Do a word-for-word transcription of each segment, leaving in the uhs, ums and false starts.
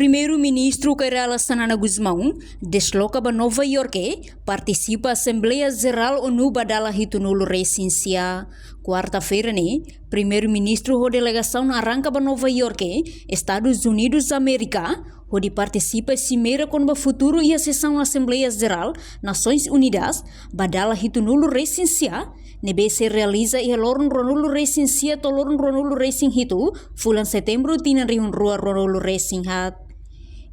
Primeiru-Ministru Kay Rala Xanana Gusmão desloka ba Nova Iorke, partisipa Asembleia Jerál ONU ba dala hitunulu resin sia. Kuarta-feira ne'e, Primeiru-Ministru ho delegasaun arranka ba Nova Iorke, Estadus Unidus Amérika, hodi partisipa simeira kona-ba futuru iha sesaun Asembleia Jerál Nasoins Unidas ba dala hitunulu resin sia, ne'ebé sei realiza iha loron ruanulu resin sia to'o loron ruanulu resin hitu fulan Setembru tinan rihun rua ruanulu resin haat.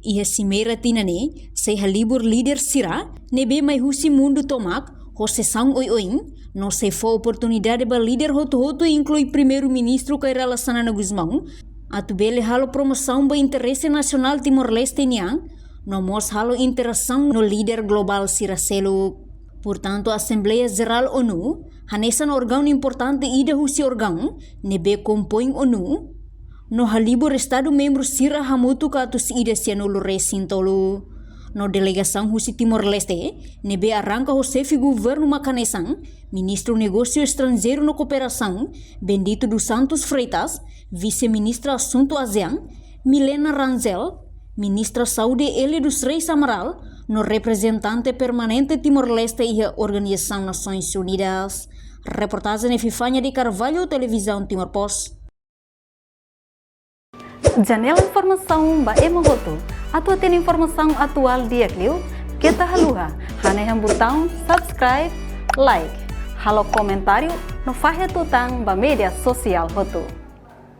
Iha simeira tinan ne'e sei halibur líder sira ne'ebé mai husi mundu tomak ho sesaun oioin, no sei fó oportunidade ba líder hotu-hotu, inklui Primeiru-Ministru Kay Rala Xanana Gusmão, atu bele halo promosaun ba interese nasionál Timor-Leste nian, no mós halo interasaun no líder globál sira seluk. Portantu, Asembleia Jerál ONU hanesan órgaun importante ida husi órgaun ne'ebé kompoin ONU, no halibur Estadu membru sira hamutuk atus ida sianulu resin tolu. No delegasaun husi Timor-Leste, ne'ebé arranka ho xefe governu mak hanesan Ministru Negósiu Estranjeiru no Kooperasaun, Bendito dos Santos Freitas, Vise-Ministra Asuntu ASEAN, Milena Rangel, Ministra Saúde Elia dos Reis Amaral, no reprezentante permanente Timor-Leste iha Organizasaun Nasoins Unidas. Reportajen Epifania de Carvalho, Televizaun Timor Post. Janela informasaun ba ema hotu. Atu hatene informasaun atuál di'ak liu, keta haluha hanehan butaun subscribe, like, halo komentáriu no fahe tutan ba média sosiál hotu.